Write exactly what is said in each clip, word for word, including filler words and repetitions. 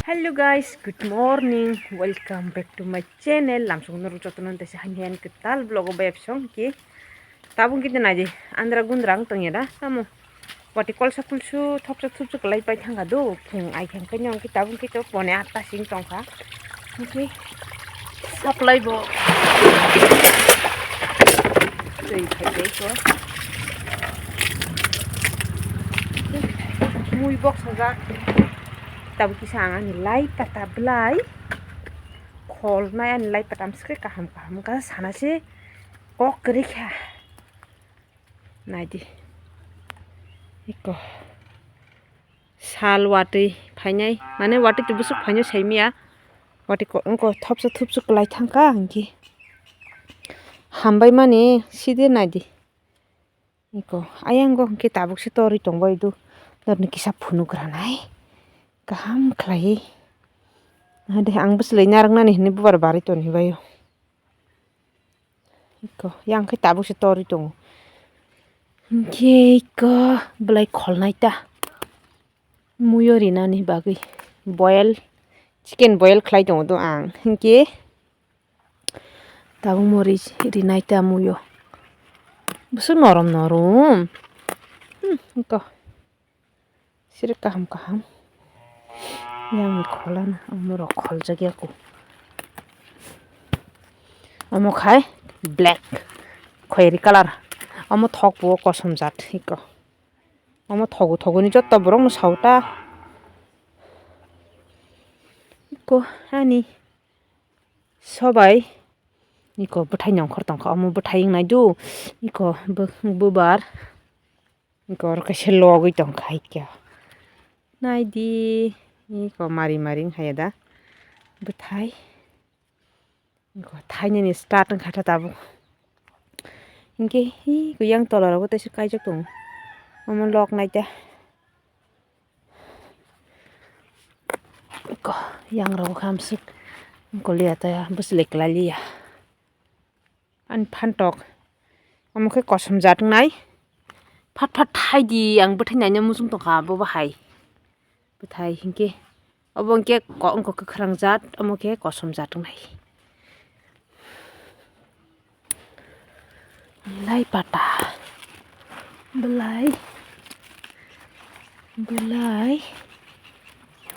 Hello guys, good morning, welcome back to my channel. Lamsong norok jotono tesa hani hani kwtal vlog o bayap song ki. Tabung kiti naidi andra gundra ang tongya da tamo. Wati kolsa kulsu thopsa thupsa kwlai pai thangkha do. Kheng ai kheng khe nyong ki tabung kiti pone atta sing tongkha. Hingke supply bo. Twi khai tei ko. Mui box sajak. Tabuk kisa ang ani lai pata belai kholnai ani lai pata amsike kaham kaham khe sana se kok kwrwi kha. Naidi. Iko. Sal watwi phainai, mane watwi twi bwswk phainai saimanya. Watwi ko-, wngko thopsa thupsa kwlai thangkha hinkhe. Hambai mani side naidi. Iko, ayang go hwnkhe tabuk se torwi tongbai do. Norni kisa phunuk ranai. Kaham khlaiwi. Hade ang bwswlwi narwknani hinwi bubar barwi toni baio. Iko, yang khe tabuk se torwi tongo. Hinkhe iko belai kholnai ta. Muiyo rinani bagwi boil, chicken boil khlai tongo do ang. Hinkhe tabuk mori rinai ta muiyo. Bwswk norom norom. Hmm, iko. Siri kaham kaham. Yang kholana, omo rok kholjak ya ko. Omo khai black, khoiri colour. Omo thok bo kosom jat iko. Omo thogo thogo ni joto borok no sauta. Iko ani sobai. Iko bwthai nongkhor tongkha, omo bwthai wng nai do. Iko bu-, bubar. Iko oro kaisa logwi tongkha ikya. Naidi, iko mari mari wngkha ya da. Bwthai. Iko thainani start wngkha ta tabuk. Hinkhe hi iko yang tola rogo teisa kaijak tongo. Omo log nai ta. Iko yang rogo khamswk. Iko liya ta bwswlwi kwlai liya. Ani phantok. Omo khe kosom jat wngnai. Phat phat thai di, ang bwthai naina muchung tongkha abo bahai. Bwthai hinkhe. Obo hinkhe ko-, wngkha kwkhwrang jat, omo khe kosom jat wngnai. Lai pata. Belai. Belai.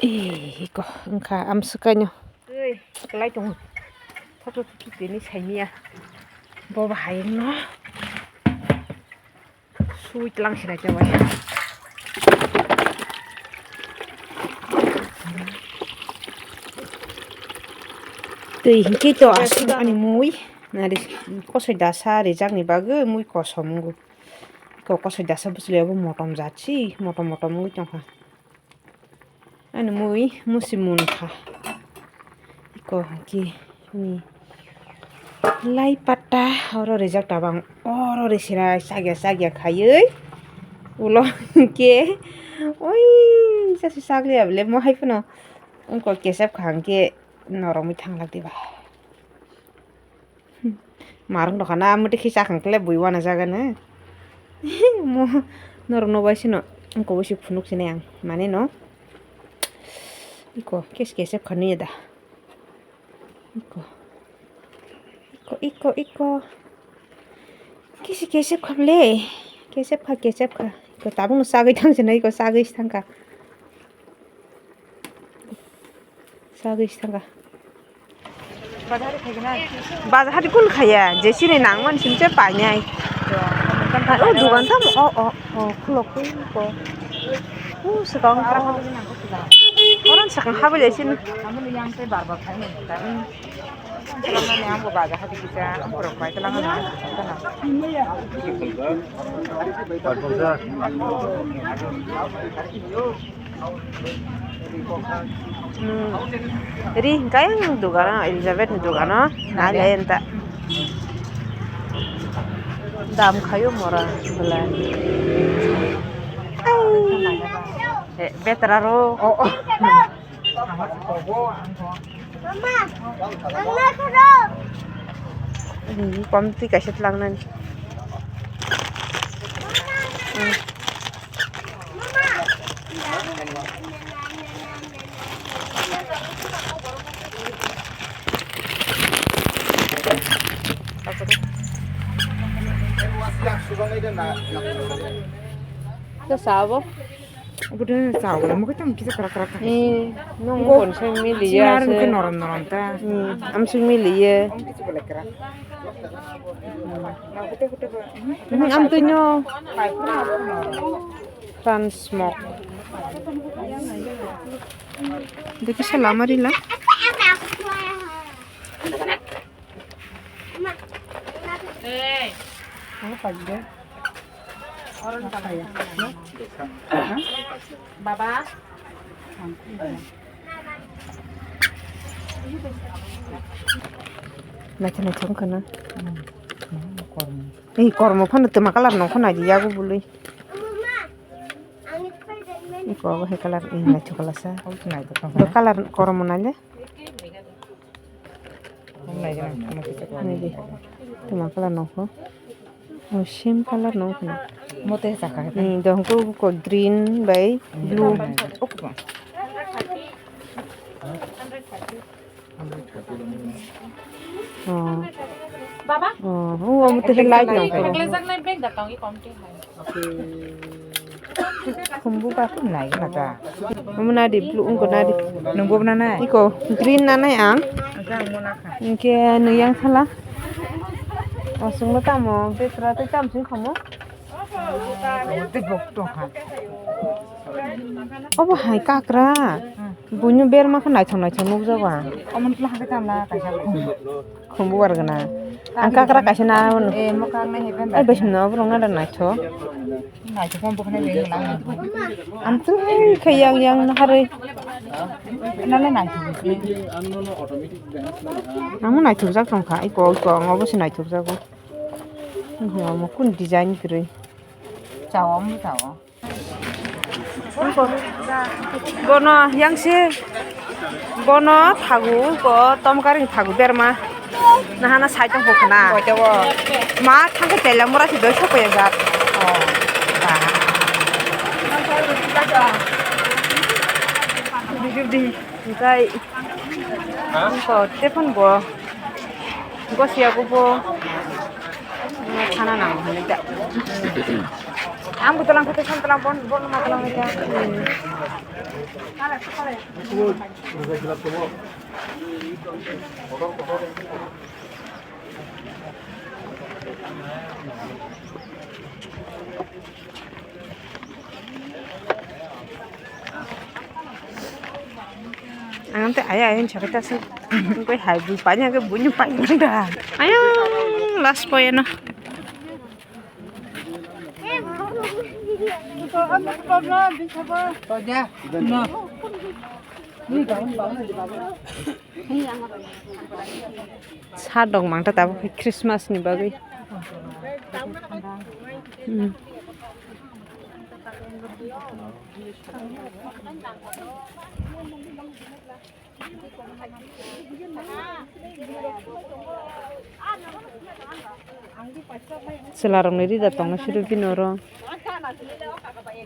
Eh, iko, wngkha amswk kaino. Ei, kwlai tongo. Thotho thotho tini saimanya. Bo bahai wngno. Sui tlang sinai tei bai. Twi hinkhe to aswk ani mui. Nari kosoi dasa rijakni bagwi mui kosom wngo. Ko kosoi dasa bwswlwi abo motom jat si, motom motom wngwi tongkha. Ani mui musi munkha. Iko hwnkhe ni lai pata oro rijak tabang oro risira chakya chakya khaiwi ulo hwnkhe oi jasi chakliya bole mo hai phano wngkha kesep kha hwnkhe noromwi thanglak diba. Marwng rok hana mwtwi khe chakang kle bui wana jaga no. Mo norok no bai sino wngkha bai se phunuk sinai ang mane no. Iko kes kesep kha nwi da. Iko. Iko, iko, iko. Kisi kesep kha ble. Kesep kha, kesep kha. Iko tabuk no sagwi thang sinai iko sagwi thang kha. Sagwi thang kha. Bazar hari kun khaya, je sini nangman simche painai. O dukan tam o o o khulok ko. U sakang ko. Orang sakang habai lai sini. Hmm. Ri hingkai ang dogano, Elizabeth ni dogano, nai lai anta. Dam khayo mora belai. Ai. Eh, betra ro. Oh, oh. Hmm, pom twi kaisa tlangnani. Hmm. Sabo. Obo de chao, omo khe tamo kisa krak krak kha. Eh, nung kon se mili ya se. Norom norom ta. Hmm, am se mili ye. Omo kisa belai krak. Hmm, am tu nyo. Transmog. Dekhi se lama rila. Baba. Naithok naithok wngkha na. Ei kormo phano twma colour nongkha naidi yago bului. Iko obo hai colour, ei naithok colour sa. Bo colour kormo naile. Naidi. Twma colour nongkho. O same colour nongkho. Mote chakha. Hmm, dohon ko green bai blue. Oh. Baba? Oh, oh, omo te light nongkho. Khumbu ba khum nai na ta. Omo nadi blue wngkho nadi. Nungbo na nai? Iko green na nai ang. Ang mo na kha. Hwnkhe nung yang sala. Aswk no tamo betra tei tamo sing khomo. Obo hai kakra. Buino berma khe naithok naithok nukjago ang. Omo nukla hakhe tamla kaisa khum. Khumbu bar gana. Ang kakra kaisa na. Eh, mokang nai hepen. Ai bai himna obo rong nada naithok. Naithok phone bokhnai bai lang. Ang twi khe yang yang naharwi. Nale naithok. Ang naithok jak tongkha. Iko iko ang obo se naithok jago. Omo kun design kwrwi. Chao, omo chao. Bono yang se, bono thagu ko tomkaring thagu berma. Nahana side tong khna. Ma thangke tela mura si doi sok ya jat. Oh. Ba. Enkai. Ko tepon bo. Gosiya gubo. Sana nang hini da. Ang butulang kete san tulang bon bon ma tulang ita. Ang te aya aya chakita se. Koi hai bui pani ke bui pani da. Aya last point no. Sa dok mangta tabuk Christmas ni bagwi. Hmm. Chwlarokni rida tongna siro bini oro.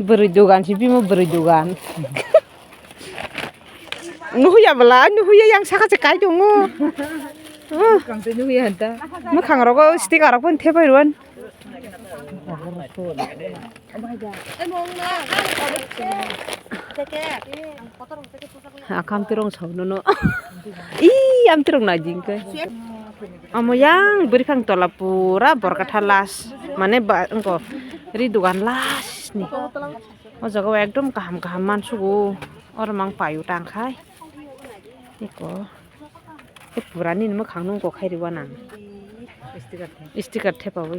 Bwrwi dogan si bimo bwrwi dogan. Nuhuya bwla, nuhuya yang saka se kai tongo. Kang se nuhuya hanta. Mwkhang rogo sticker rok phone thepai rwan. Akam tirong sao nono. Ih, am tirong na jingke. Amo yang bwrwi phang tola pura borkatha last. Mane ba, engko ri dogan last ni. O jaga o ekdom kaham kaham mansugo. Oro mang paio tangkhai. Eko. E purani ni mwkhang nung kok khairi wanang. Sticker thepawi.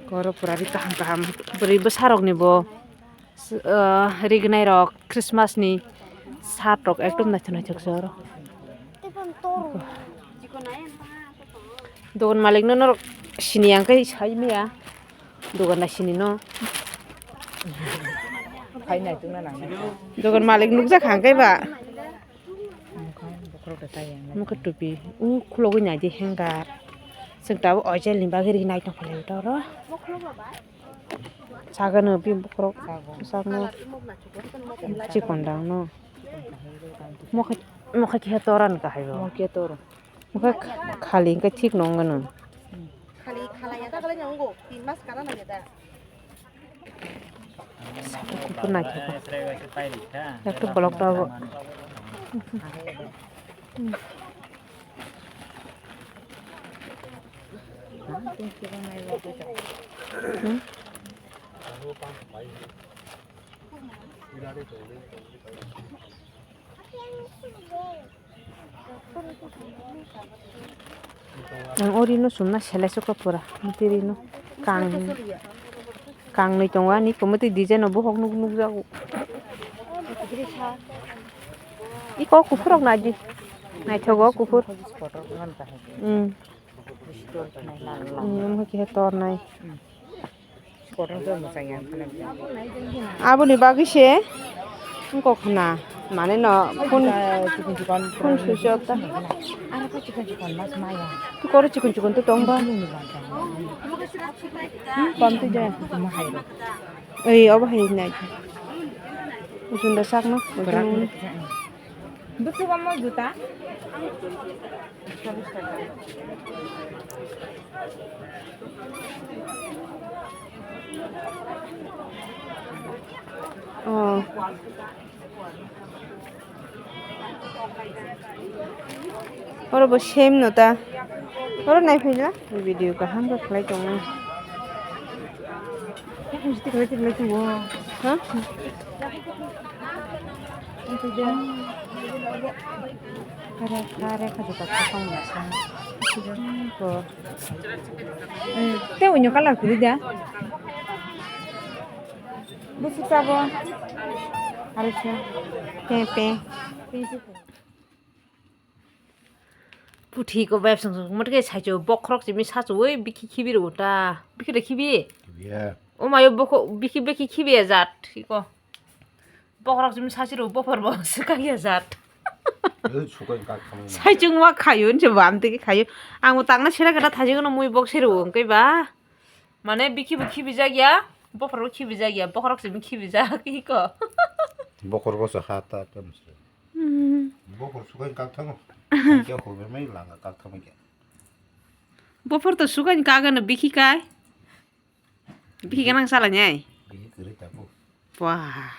Koro purari kaham kaham. Bwrwi bwsarokni bo, ah, rignai rok Christmas ni shirt rok ekdom naithok naithok se oro. Dogan malik no norok sini ang kai sai maya. Dogan na sini no. Dogan malik nukjak hang kai ba. Mukha tupi. U khulogwi nai di hanger. Chwng tabuk oijel ni bagwi ri nai tong phai toro. Sagano bini bokhorok. Sagano chikon dang no. Mokhe, mokhe khe toran kahai bo. Mokhe toro. Mokhe kh-, khali hwnkhe thik nw wngwi nw. Khali khalai ya ta, khali nw wngo. Tin mas kana nang ya ta. Sabu kuphur naithok. Ekta block ta bo. Hmm? Ang o rino sumna selai sukha pura, mati rino kang, kangnwi tongo ani kwmwtwi design o bohok nuk, nukjago. Iko kuphur rok naidi, naithogo kuphur. Hmm. Hmm, omo khe tornai. Aboni bagwi se wngkok khna, mane no phone, phone switch off ta. Koro chikon chikon to tong ba. Hmm, pam twi de. Oi, obo hai nai. Usunda sakno. Bwswk omo juta? Oh. Oro bo same no ta. Oro nai phaila video kaham khe khlai tongo. Ha? Te uino colour kwrwi da. Busu sabo. Arisa. Pe, pe. Puthi ko beb sung sung motke saicho bokhorok simi sachu oi bikhi khibi ro ta. Bikhi da khibi. Khibiya. O mayo bokho bikhi bikhi khibi jat. Iko. Bokhorok simi sachu ro bophor bo swkang ya jat. Oi sukai kak khamai. Saichung ma khayo nse bam teke khayo. Ang bo tangna sera kata thajing no mui bok sero ongke ba. Mane bikhi bo khibi jak ya. Bokhorok khibi jak ya. Bokhorok simi khibi jak iko. Bokhorok so ha ta tam se. Hmm. Bokhor sukai kak thango. Kya ko be mai langa kak thango kya. Bophor to sukan kagano bikhi kai. Bikhi ganang salanyai. Bikhi kwrwi tabuk. Wah.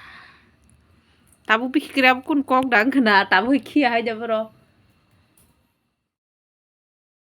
Tabuk bikhi kwrwi abo kun kok dang khna tabuk khi hai da bro.